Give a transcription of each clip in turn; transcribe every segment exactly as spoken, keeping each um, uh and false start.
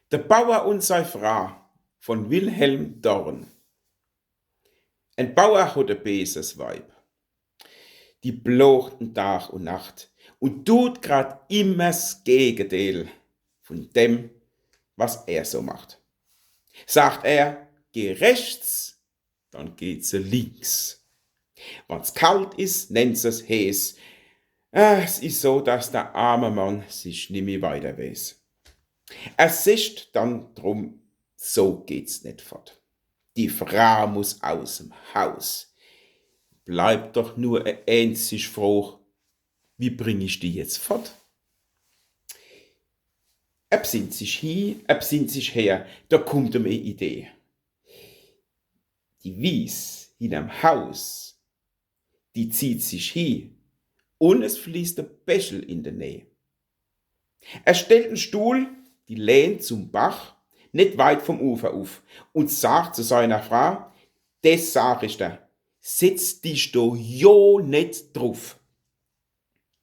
De Bauer un sei Fraa, vun Wilhelm Dorn. En Bauer hot e beeses Weib. Die plogt en Dag un Nacht un dut grad immer 's Gegedeel vun dem, was er so macht. Sagt er, geh rechts, dann geht se links. Wann's kalt is, nennt se's heeß. Ah, 's is so, dass der arme Mann sich nimmi weiter weeß. Er secht dann drum, so geht's net fort. Die Fraa muss aus em Haus. Bleibt doch nur e eenzig Froch: Wie bring ich die jetzt fort? Er bsinnt sich hie, er bsinnt sich her, do kummt em e Idee. Die Wies hinnerm Haus, die zieht sich hie, un es fließt e Bächel in de Näh. Er stellt en Stuhl, die Lehn zum Bach, net weit vum Ufer uf, un sagt zu seiner Fraa: Des sag ich der, setz dich do jo net druf.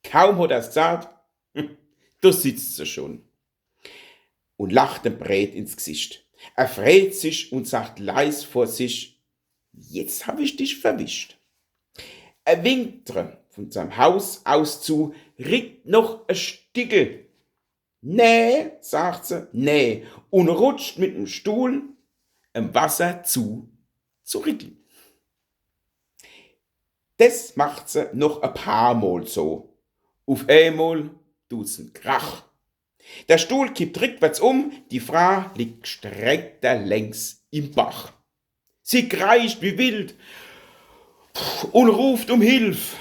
Kaum hot er's gsagt, do sitzt se schun un lacht em Brät ins Gsicht. Er freet sich un sagt leis vor sich: Jetzt hab ich dich verwischt. Er winkt re vun seim Haus aus zu, rickt noch e Stickel. Nee, sagt se, nee, un rutscht mit em Stuhl em Wasser zu, zu rickel. Des macht se noch e paar Mol so. Uf eemol dut's en Krach. Der Stuhl kippt rickwärts um, die Fraa liegt streckterlängs im Bach. Sie kreischt wie wild un ruft um Hilf.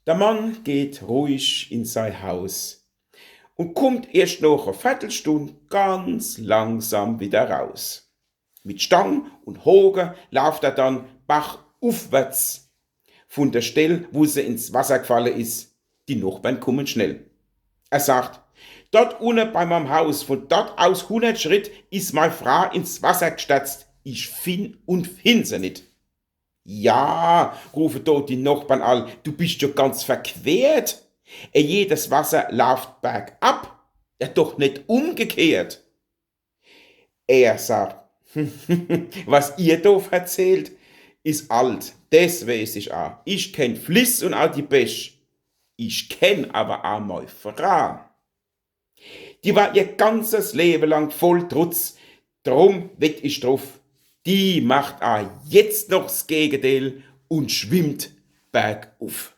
Der Mann geht ruhig in sei Haus un kummt erscht noch e Vertelstund ganz langsam wieder raus. Mit Stang un Hoge lauft er dann bachufwärts vun der Stell, wo se ins Wasser gfalle is. Die Nochbern kummen schnell. Er sagt: Dort unne bei meim Haus, vun dort aus hunnert Schritt, is mei Fraa ins Wasser gsterzt. Ich finn un finn se nit. Ja, rufe do die Nochbern all, du bist jo ganz verquert. E jedes Wasser lauft bergab, ja doch net umgekehrt. Er sagt: Was ihr do verzählt, is alt, des weeß ich a. Ich kenn Fliss un a die Bäch. Ich kenn awer a mei Fraa. Die war ihr ganzes Lewe lang voll Trutz, drum wett ich druf, die macht a jetzt noch 's Gegedeel un schwimmt berguf.